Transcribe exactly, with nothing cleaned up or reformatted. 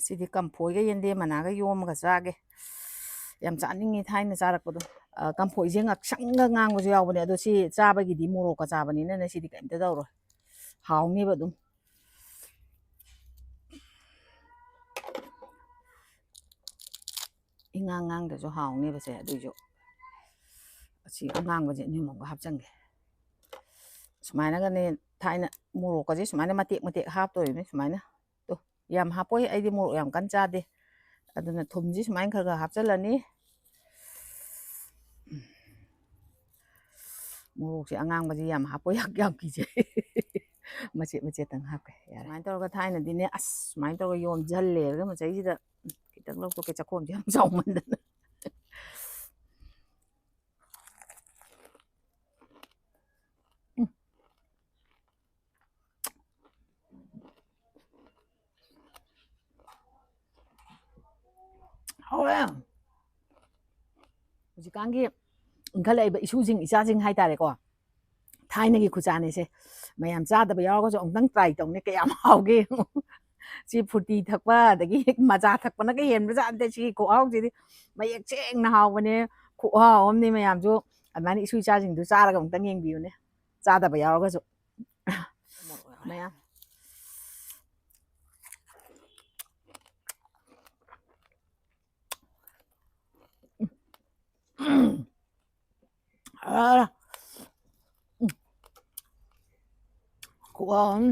ꯁꯤꯗꯤ ꯀꯝꯐꯣꯏꯒ ꯌꯦꯟꯗꯦꯝ ꯃꯅꯥꯒ ꯌꯣꯝꯃꯒ ꯆꯥꯒꯦ꯫ ꯌꯥꯝ ꯆꯥꯅꯤꯡꯉꯤ ꯊꯥꯏꯅ ꯆꯥꯔꯛꯄꯗꯣ꯫ ꯑ, ꯀꯝꯐꯣꯏꯁꯦ ꯉꯥꯛꯁꯪꯒ ꯉꯥꯡꯕꯁꯨ ꯌꯥꯎꯕꯅꯦ, ꯑꯗꯣ ꯁꯤ ꯆꯥꯕꯒꯤꯗꯤ ꯃꯣꯔꯣꯛꯀ ꯆꯥꯕꯅꯤꯅꯅꯦ, ꯁꯤꯗꯤ ꯀꯩꯝꯇ ꯇꯧꯔꯣꯏ꯫ ꯍꯥꯎꯅꯦꯕ ꯑꯗꯨꯝ꯫ ꯏꯉꯥꯡ ꯉꯥꯡꯗ꯭ꯔꯁꯨ ꯍꯥꯎꯅꯦꯕꯁꯦ, ꯑꯗꯨꯏꯁꯨ ꯑꯁꯤ ꯑꯉꯥꯡꯕꯁꯦ ꯑꯅꯤꯃꯛꯒ ꯍꯥꯞꯆꯟꯒꯦ꯫ ꯁꯨꯃꯥꯏꯅꯒꯅꯦ, ꯊꯥꯏꯅ ꯃꯣꯔꯣꯛꯀꯁꯦ ꯁꯨꯃꯥꯏꯅ ꯃꯇꯦꯛ ꯃꯇꯦꯛ ꯍꯥꯞꯇꯣꯔꯤꯕꯅꯤ ꯁꯨꯃꯥꯏꯅ꯫ ꯇꯣ, ꯌꯥꯝ ꯍꯥꯞꯄꯣꯏ, ꯑꯩꯗꯤ ꯃꯣꯔꯣꯛ ꯌꯥꯝ ꯀꯟꯅ ꯆꯥꯗꯦ꯫ ꯑꯗꯨꯅ ꯊꯨꯝꯁꯤ ꯁꯨꯃꯥꯏꯅ ꯈꯔ ꯈꯔ ꯍꯥꯞꯆꯜꯂꯅꯤ꯫ ꯃꯣꯔꯣꯛꯁꯦ ꯑꯉꯥꯡꯕꯁꯦ ꯌꯥꯝ ꯍꯥꯞꯄꯣꯏ, ꯌꯥꯝ, ꯌꯥꯝ ꯀꯤꯖꯩ꯫ ꯃꯆꯦꯠ ꯃꯆꯦꯠꯇꯪ ꯍꯥꯞꯀꯦ꯫ ꯌꯥꯔꯦ꯫ ꯁꯨꯃꯥꯏꯅ ꯇꯧꯔꯒ ꯊꯥꯏꯅꯗꯤꯅꯦ, ꯑꯁ, ꯁꯨꯃꯥꯏꯅ ꯇꯧꯔꯒ ꯌꯣꯝꯁꯤꯜꯂꯦꯔꯒ ꯃꯆꯩꯁꯤꯗ ꯈꯤꯇꯪ ꯂꯧꯊꯣꯛꯀꯦ, ꯆꯈꯣꯝꯁꯦ ꯌꯥꯝ ꯆꯥꯎꯃꯟꯗꯅ꯫ ꯎꯝ꯫ ꯍꯥꯎꯋꯦ꯫ ꯍꯧꯖꯤꯛꯀꯥꯟꯒꯤ ꯏꯟꯈꯠꯂꯛꯏꯕ ꯏꯁꯨꯁꯤꯡ, ꯏꯆꯥꯁꯤꯡ ꯍꯥꯏꯇꯥꯔꯦꯀꯣ, ꯊꯥꯏꯅꯒꯤ ꯈꯨꯆꯥꯅꯤꯁꯦ꯫ ꯃꯌꯥꯝ ꯆꯥꯗꯕ ꯌꯥꯎꯔꯒꯁꯨ ꯑꯃꯨꯛꯇꯪ try ꯇꯧꯅꯦ, ꯀꯌꯥꯝ ꯍꯥꯎꯒꯦ ꯌꯦꯡꯉꯨ꯫ ꯁꯤ ꯐꯨꯔꯇꯤ ꯊꯛꯄ ꯑꯗꯒꯤ ꯃꯖꯥ ꯊꯛꯄꯅꯒ ꯍꯦꯟꯕꯖꯥꯠ ꯅꯠꯇꯦ꯫ ꯁꯤꯒꯤ ꯈꯨꯍꯥꯎꯁꯤꯗꯤ ꯃꯌꯦꯛ ꯁꯦꯡꯅ ꯍꯥꯎꯕꯅꯦ꯫ ꯈꯨꯍꯥꯎ ꯑꯃꯅꯦ꯫ ꯃꯌꯥꯝꯁꯨ ꯑꯗꯨꯃꯥꯏꯅ ꯏꯁꯨ ꯏꯆꯥꯁꯤꯡꯗꯨ ꯆꯥꯔꯒ ꯑꯃꯨꯛꯇꯪ ꯌꯦꯡꯕꯤꯌꯨꯅꯦ, ꯆꯥꯗꯕ ꯌꯥꯎꯔꯒꯁꯨ꯫ ꯃꯌꯥꯝ꯫ ꯑꯥ꯫ ꯈꯨꯍꯥꯎ ꯑꯃ꯫